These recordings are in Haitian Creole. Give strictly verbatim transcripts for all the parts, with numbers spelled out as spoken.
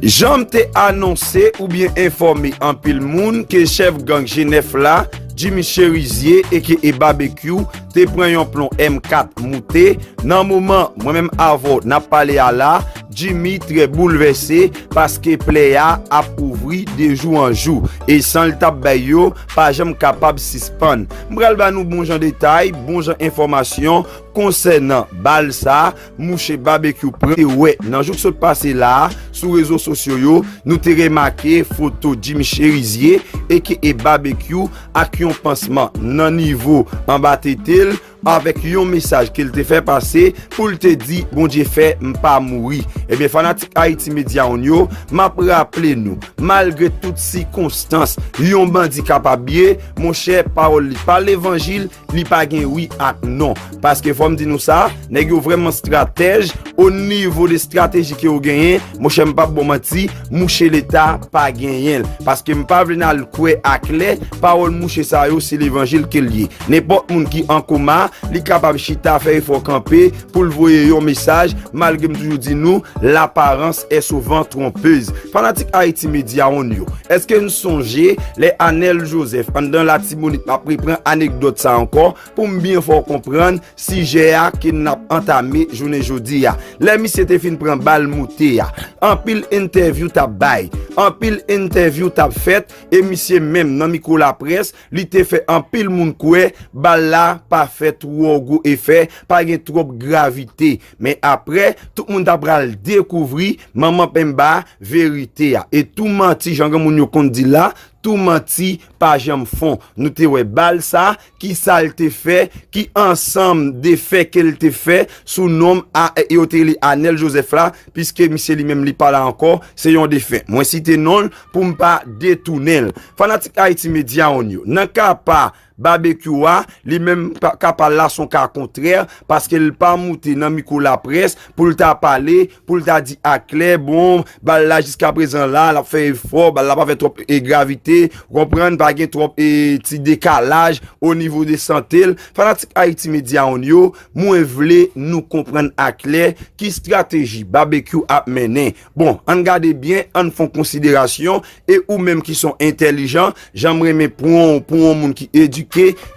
Jan m te anonse oubyen enfòme anpil moun ke chèf gang G nèf la, Jimmy Cherizier aka Babekyou, te pran yon plon M kat moute, nan moman mwen menm avè w n ap pale a la, Jimmy trè boulvèse paske plè a ap ouvri de jou an jou, e san l t ap bay yo pa janm kapab sispann. M pral ba nou bon jan detay, bon jan enfòmasyon konsènan bal sa a, mouche Babekyou pran. Te wè nan jou k sot pase la a, sou rezo sosyo yo, nou te remake foto Jimmy Cherizier aka Babekyou ak yon pansman nan nivo anba tete l, avèk yon mesaj ke l te fè pase pou l te di, Bondye fè m pa mouri. Ebyen, fanatik Haiti Media One yo, m ap raple nou, malgre tout sikonstans yon bandi kapab ye, monchè, pawòl li pa levanjil, li pa gen wi ak non. Paske fò m di nou sa, nèg yo vrèman stratèj, o nivo de estrateji ke yo genyen, monchè, m p ap ba w manti, mouche Leta pa genyen l. Paske m pa vle n al kwè aklè, pawòl mouche sa yo se levanjil ke l ye. Nenpòt moun ki an koma, li kapab chita fè efò kanpe pou l voye yon mesaj, malgre m toujou di nou, l'apparence est souvent trompeuse. Fanatik Haiti Media One yo, èske n sonje lè Anèl Joseph anndan Latibonit, m ap repran anekdòt sa ankò pou m byen fè w konprann sijè a ke n ap antame jounen jodi a. Lè misye te fin pran bal moute a, anpil entèvyou t ap bay, anpil entèvyou t ap fèt, e misye menm nan mikwo laprès, li te fè anpil moun kwè bal la pa fè twò gwo efè, pa gen twòp gravite. Men aprè, tout moun ta pral dekouvri manman penba verite a. E tou manti, jan granmoun yo konn di la, tou manti pa janm fon. Nou te wè bal sa, ki sa l te fè, ki ansanm de fè ke l te fè sou nonm a, e yo te rele Anèl Joseph la, piske misye li menm li pa la ankò, se yon defen. Mwen site non l pou m pa detounen l. Fanatik Haiti Media One yo, nan ka pa Babekyou a, li menm pa, ka pa la, se yon ka kontrè, paske l pa moute nan mikwo laprès pou l ta pale, pou l ta di aklè, bon, bal la jiskaprezan la, l ap fè efò, bal la pa fè twòp e gravite, ou konprann, pa gen twòp e ti dekalaj o nivo de sante l. Fanatik Haiti Media One yo, mwen vle nou konprann aklè ki estrateji Babekyou ap mennen. Bon, ann gade byen, ann fè yon konsiderasyon, e ou menm ki se yon entèlijan, jan m renmen pran w pou yon moun ki edike,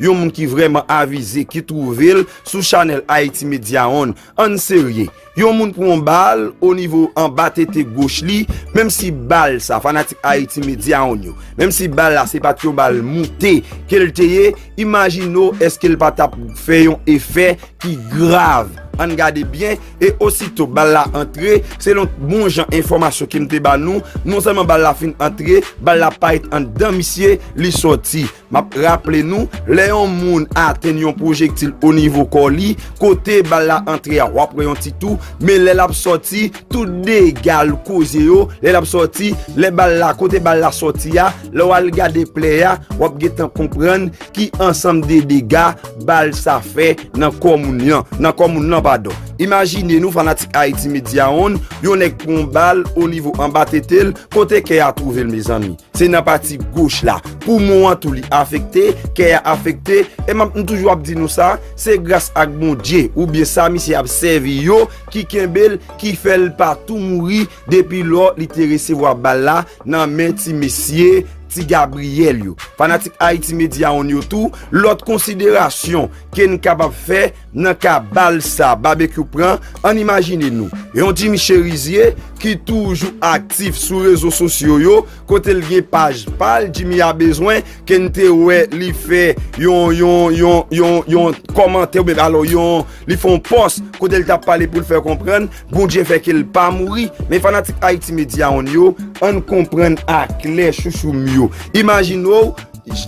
yon moun ki vrèman avize, ki twouve l sou chanèl Haiti Media One. Ann serye. Yon moun pran yon bal o nivo anba tete goch li, menm si bal sa, fanatik Haiti Media One yo, menm si bal la se pa t yon bal moute ke l te ye, imajine w èske l pa t ap fè yon efè ki grav. Ann gade byen, e osito bal la antre, selon bon jan enfòmasyon ke m te ba nou, non sèlman bal la fin antre, bal la parèt anndan misye, li sòti. M ap raple nou, lè yon moun atenn yon pwojektil o nivo kò li, kote bal la antre a, w ap wè yon ti tou, men lè l ap sòti, tout dega l koze yo, lè l ap sòti, lè bal la, kote bal la sòti a, lè w al gade plè a, w ap gentan konprann ki ansanm de dega bal sa fè nan kò moun lan, nan kò moun lan, padon. Imajine nou, fanatik Haiti Media One, yon nèg pran yon bal o nivo anba tete l, kote kè a twouve l, mezanmi? Se nan pati goch la. Poumon an tou li afekte, kè a afekte, e m ap, m toujou ap di nou sa, se gras ak Bondye, oubyen sa misye ap sèvi yo, ki kenbe l, ki fè l pa tou mouri depi lò li te resevwa bal la nan men ti mesye, ti Gabriyèl yo. Fanatik Haiti Media One yo tou, lòt konsiderasyon ke n kapab fè nan ka bal sa Babekyou pran, ann imajine nou, yon Jimmy Cherizier ki toujou aktif sou rezo sosyo yo, kote l gen paj pa l, Jimmy a bezwen, ke n te wè li fè yon, yon, yon, yon, yon kòmantè, oubyen alò yon, li fè yon pòs kote l t ap pale pou l fè konprann Bondye fè ke l pa mouri. Men fanatik Haiti Media One yo, ann konprann aklè, chouchou m yo. Imajine w,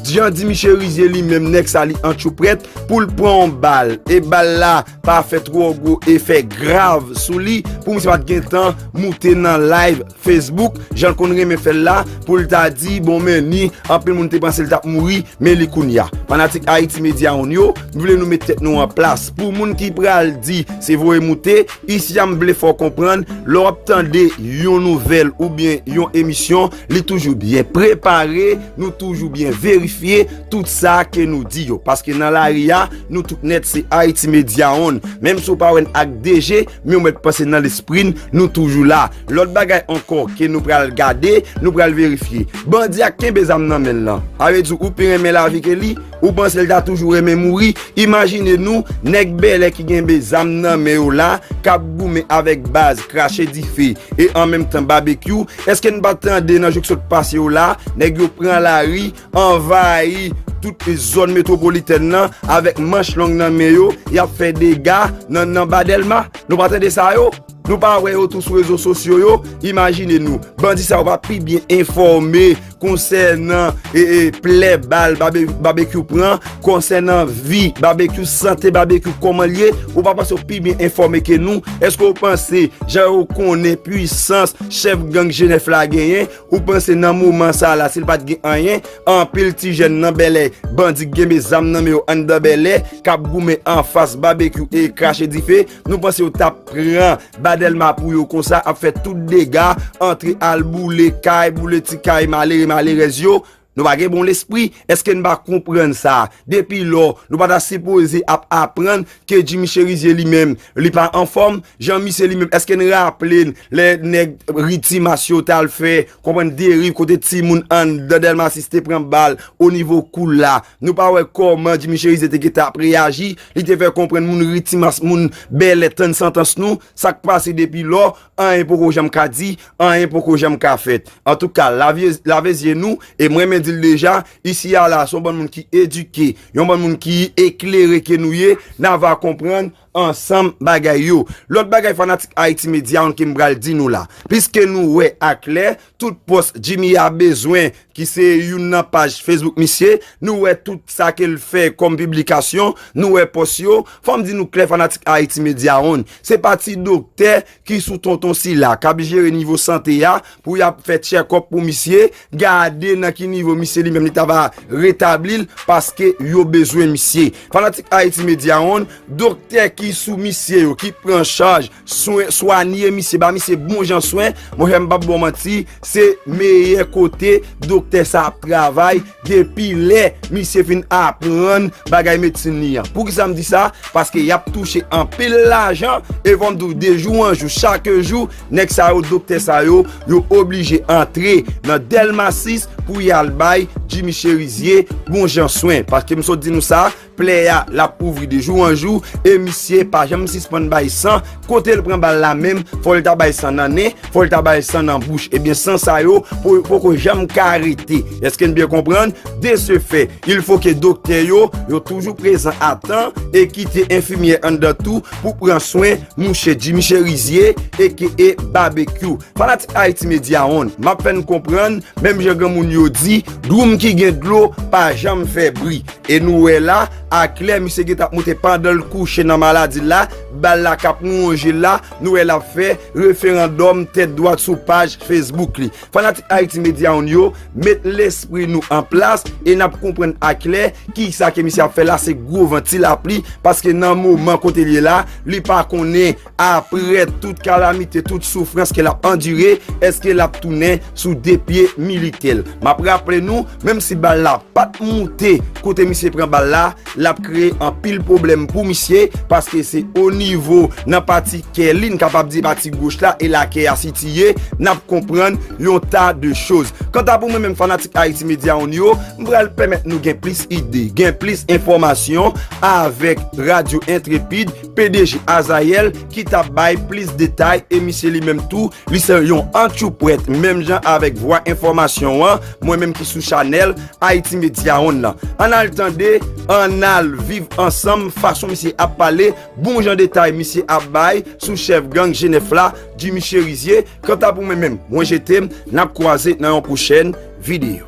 jan Jimmy Cherizier li menm, nèg sa li antchouprèt pou l pran yon bal, e bal la pa fè twò gwo efè grav sou li, pou misye pa t gentan moute nan live Facebook, jan l konn renmen fè l la, pou l ta di, bon, men ni, anpil moun te panse l t ap mouri, men li kounye a. Fanatik Haiti Media One yo, m vle nou met tèt nou an plas. Pou moun ki pral di se voye moute, isi a m vle fè w konprann, lè w ap tande yon nouvèl oubyen yon emisyon, li toujou byen prepare, nou toujou byen verifye tout sa ke nou di yo. Paske nan lari a, nou tout nèt se Haiti Media One. Menm si w pa wè n ak D G, men w mèt panse nan lespri n, nou toujou la. Lòt bagay ankò ke nou pral gade, nou pral verifye. Bandi a kenbe zam nan men l lan. Sa vle di ou pi renmen lavi ke li? Ou panse l ta toujou renmen mouri? Imajine nou, nèg bèlè ki genbe zam nan men yo la, k ap goumen avèk baz, krache dife, e an menm tan babekyou. Èske n pa t tande nan jou k sot pase yo la, nèg yo pran lari, anvayi tout zòn metwopolitèn nan avèk manch long nan men yo, y ap fè dega nan, nan Ba Dèlma? Nou pa tande sa yo? Nou pa wè yo tou sou rezo sosyo yo? Imajine nou, bandi sa yo pa pi byen enfòme konsènan e, e, plè bal Babe-, Babekyou pran, konsènan vi Babekyou, sante Babekyou, kòman l ye? Ou pa panse yo pi byen enfòme ke nou? Èske w panse jan yo konnen pwisans chèf gang G nèf la genyen, ou panse nan moman sa la, si l pa t gen anyen, anpil ti jèn nan Bèlè, bandi k genbe zam nan men yo anndan Bèlè, k ap goumen anfas Babekyou e krache dife, nou panse yo t ap pran Ba Dèlma pou yo konsa, ap fè tout dega, antre al boule kay, boule ti kay malere, malerèz yo? Nou pa gen bon lespri? Èske n pa konprann sa? Depi lò, nou pa ta sipoze ap aprann ke Jimmy Cherizier li menm, li pa anfòm? Jan misye li menm, èske n raple n lè nèg Ritimas yo t al fè, konprann, deriv kote timoun anndan Dèlmasis te pran bal o nivo koul la? Nou pa wè kòman Jimmy Cherizier te gentan ap reyaji? Li te fè konprann moun Ritimas, moun Bèlè tann santans nou. Sa k pase depi lò? Anyen poko janm ka di, anyen poko janm ka fèt. Antouka, lave, lave zye nou, e mwen men di l deja, isi a la, se yon bann moun ki edike, yon bann moun ki eklere ke nou ye, n a va konprann ansanm bagay yo. Lòt bagay fanatik Haiti Media One ke m pral di nou la, piske nou wè aklè, tout pòs Jimmy a bezwen, ki se youn nan paj Facebook misye, nou wè tout sa ke l fè kòm piblikasyon, nou wè pòs yo. Fò m di nou klè, fanatik Haiti Media One, se pa ti doktè ki sou tonton sila, k ap jere nivo sante a, pou y ap fè tchèkòp pou misye, gade nan ki nivo misye li menm li ta va retabli l, paske yo bezwen misye. Fanatik Haiti Media One, doktè ki sou misye yo, ki pran chaj, swen, swanye misye, ba misye bon jan swen, monchè, m p ap ba w manti, se meyè kote doktè sa ap travay depi lè misye fin aprann bagay medsin li an. Poukisa m di sa? Paske y ap touche anpil lajan, e fò m di w, de jou an jou, chak jou, nèg sa yo, doktè sa yo, yo oblije antre nan Dèlma sis pou y al bay Jimmy Cherizier bon jan swen. Paske m sot di nou sa, plè a, l ap ouvri de jou an jou, e misye pa janm sispann bay san. Kote l pran bal la menm, fò l ta bay san nan nen, fò l ta bay san nan bouch. Ebyen, san sa yo, po-, poko janm ka rete. Èske n byen konprann? De ce fait, il faut que doktè yo, yo toujou prezan a tan e kite enfimyè anndan tou pou pran swen mouche Jimmy Cherizier, aka Babekyou. Fanatik Haiti Media One, m ap fè n konprann, menm jan granmoun yo di, dwoum ki gen dlo pa janm fè bri. E nou wè la, aklè, misye gentan ap moute pandan l kouche nan maladi l la, bal la k ap wonje l la, nou wè l ap fè referandòm tèt dwat sou paj Facebook li. Fanatik Haiti Media One yo, met lespri nou an plas e n ap konprann aklè kisa ke misye ap fè la, se gwo van ti lapli, paske nan moman kote l ye la, li pa konnen, apre tout kalamite, tout soufrans ke l ap andire, èske l ap tounen sou de pye militè l? M ap raple nou, menm si bal la pa t moute kote misye pran bal la, l ap kreye anpil pwoblèm pou misye, paske se o nivo nan pati kè li, n kapab di pati goch la, e la kè a sitiye, n ap konprann yon ta de choz. Kanta pou mwen menm, fanatik Haiti Media One yo, m pral pèmèt nou gen plis ide, gen plis enfòmasyon avèk Radyo Entrepid, P D G Azayèl, ki t ap bay plis detay, e misye li menm tou, li se yon antyoupwèt, menm jan avèk Vwa Enfòmasyon an, mwen menm ki sou chanèl Haiti Media One lan. Ann al tande, ann al viv ansanm fason misye ap pale, bon jan detay misye ap bay sou chèf gang G nèf la, Jimmy Cherizier. Kanta pou mwen menm, mwen jete m, n ap kwaze nan yon pwochèn videyo.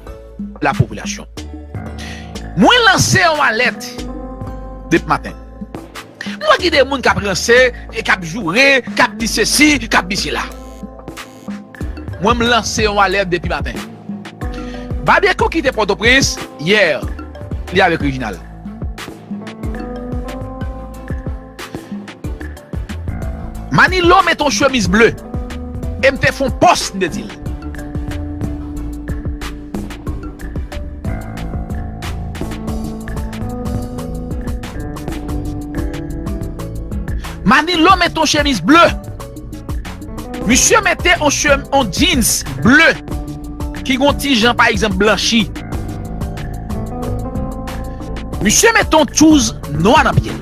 Lapopilasyon. Mwen lanse yon alèt depi maten. M wè ki de moun k ap ranse, e k ap joure, k ap di sesi, k ap di sela. Mwen, m lanse yon alèt depi maten. Babekyou kite Pòtoprens yè, li avèk Reginald. Manilo mete yon chemiz ble, e m te fè yon pòs, m te di l. Manilo mete yon chemiz ble. Misye mete yon chem-, yon jeans ble ki gon ti jan, pa egzanp, blanchi. Misye mete yon tchouz nwa nan pye l.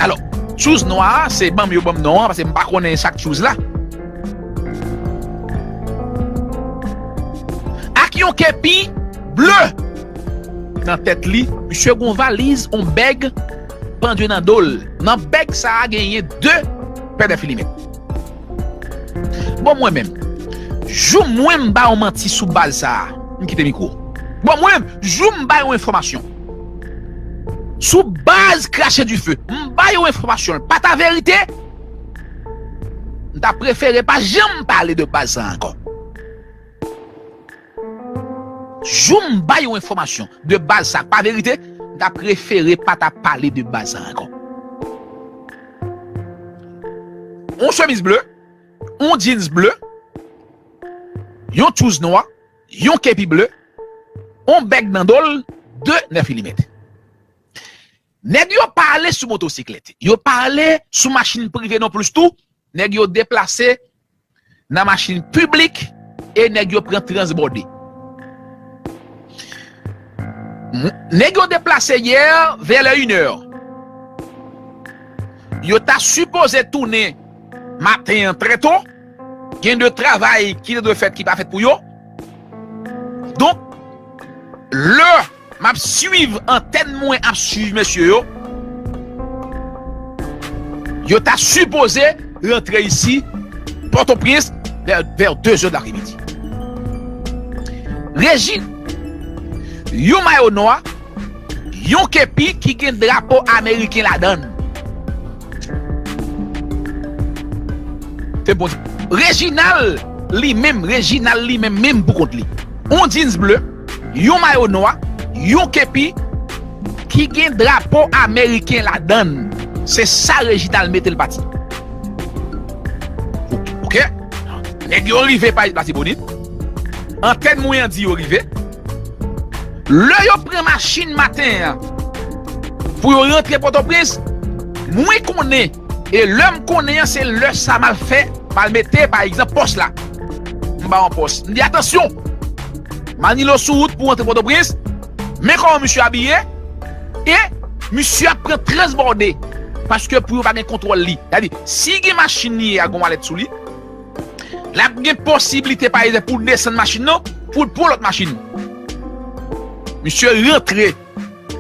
Alò, tchouz nwa a, se ban m yo ban m non an, paske m pa konnen sak tchouz la. Ak yon kepi ble nan tèt li, misye gon valiz, on bèg pandye nan do l. Nan bèg sa a genyen de pè nèf milimèt. Bon, mwen menm, jou mwen m ba yon manti sou baz sa a, m kite mikwo. Bon, mwen menm, jou m ba yon enfòmasyon sou baz krache dife, m ba yon enfòmasyon, l pa ta verite, m ta prefere pa janm pale de baz sa a ankò. Jou m ba yon enfòmasyon de baz sa k pa verite, m ta prefere pa ta pale de baz sa ankò. On chemiz ble, on jeans ble, yon tchouz nwa, yon kepi ble, on bèg nan do l, de nèf milimèt. Nèg yo pa ale sou motosiklèt, yo pa ale sou machin prive non plis tou, nèg yo deplase nan machin piblik e nèg yo pran transbòde. M-, nèg yo deplase yè vè lè inè. Yo ta sipoze tounen maten an trè to. Gen de travay ki te dwe fèt ki pa fèt pou yo. Donk, lè m ap swiv antèn mwen ap swiv mesye yo, yo ta sipoze rantre isi, Pòtoprens, vè, vè de zè dapremidi. Rejin, yon mayo nwa, yon kepi ki gen drapo ameriken ladan l. Se bon. Rejinal li menm, Rejinal li menm, menm pou kont li. On jeans ble, yon mayo nwa, yon kepi ki gen drapo ameriken ladan l. Se sa Rejinal mete l pati. Oke. Nèg yo rive pa Latibonit. Antèn mwen an di yo rive. Lè yo pran machin maten an pou yo rantre Pòtoprens, mwen konnen, e lè m konnen an, se lè sa m al fè, m al mete, pa egzanp, pòs la. M ba yon pòs. M di, "Atansyon! Manilo sou wout pou rantre Pòtoprens, men kòman misye abiye, e misye ap pran transbòde, paske pou yo pa gen kontwòl li." Sa di, si gen machin li ye a, gon malèt sou li, l ap gen posiblite, pa egzanp, pou l desann machin nan, pou l pran lòt machin. Misye rantre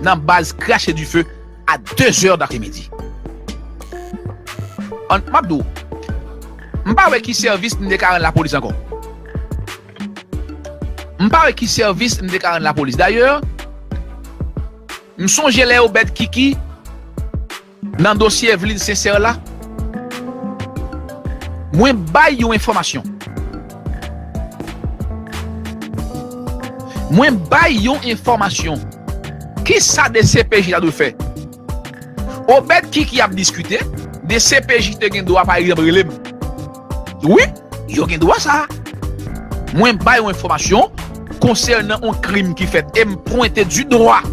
nan baz krache dife a de zè dapremidi. An, m ap di w, m pa wè ki sèvis m te ka rann lapolis ankò. M pa wè ki sèvis m te ka rann lapolis. Dayè, m sonje lè Obed Kiki nan dosye Evelyne Sincère la, mwen bay yon enfòmasyon. Mwen bay yon enfòmasyon. Kisa D C P J ta dwe fè? Obed Kiki ap diskite, D C P J te gen dwa, pa egzanp, rele m. Wi, yo gen dwa sa. Mwen bay yon enfòmasyon konsènan yon krim ki fèt e m pwente di dwa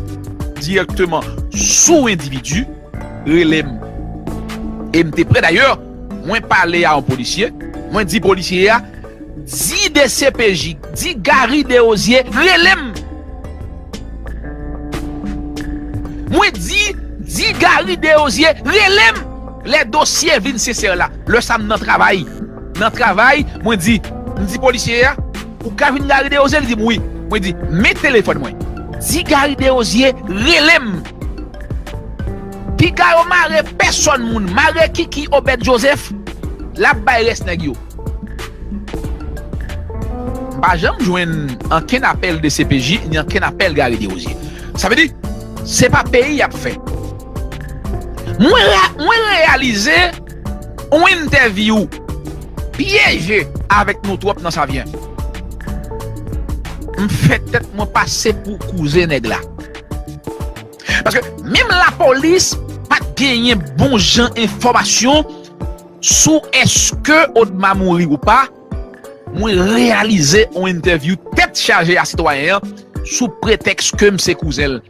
dirèkteman sou endividi, rele m. E m te prè dayè, mwen pale a yon polisye, mwen di polisye a, di D C P J, di Gary Desrosiers, rele m. Mwen di, di Gary Desrosiers, rele m lè dosye vin sensè la. Lè sa m nan travay. Nan travay, mwen di, m di polisye a, "Ou ka vin Gary Desrosiers?" Li di m, "Wi." Mwen di, "Men telefòn mwen. Di Gary Desrosiers, rele m." Piga yo mare pèsòn moun, mare Kiki Obed Joseph, l ap bay rès nèg yo. M pa janm jwenn ankenn apèl D C P J, ni ankenn apèl Gary Desrosiers. Sa vle di, se pa peyi y ap fè. Mwen re-, mwen reyalize yon entèvyou pyeje avèk nou twòp nan Savyen. M fè tèt mwen pase pou kouzen nèg la. Paske menm lapolis pa t genyen bon jan enfòmasyon sou èske Odma mouri ou pa, mwen reyalize yon entèvyou tèt chaje a sitwayen an sou pretèks ke m se kouzen l.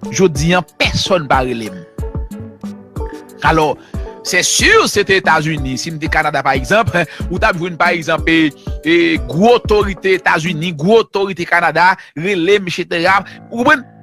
Jodi an, pèsonn pa rele m. Alò, Se si se te Etazini, si m te Kanada pa egzanp, ou t ap jwenn pa egzanp e, e gwo otorite Etazini, gwo otorite Kanada, rele m, etsetera. Ou konprann?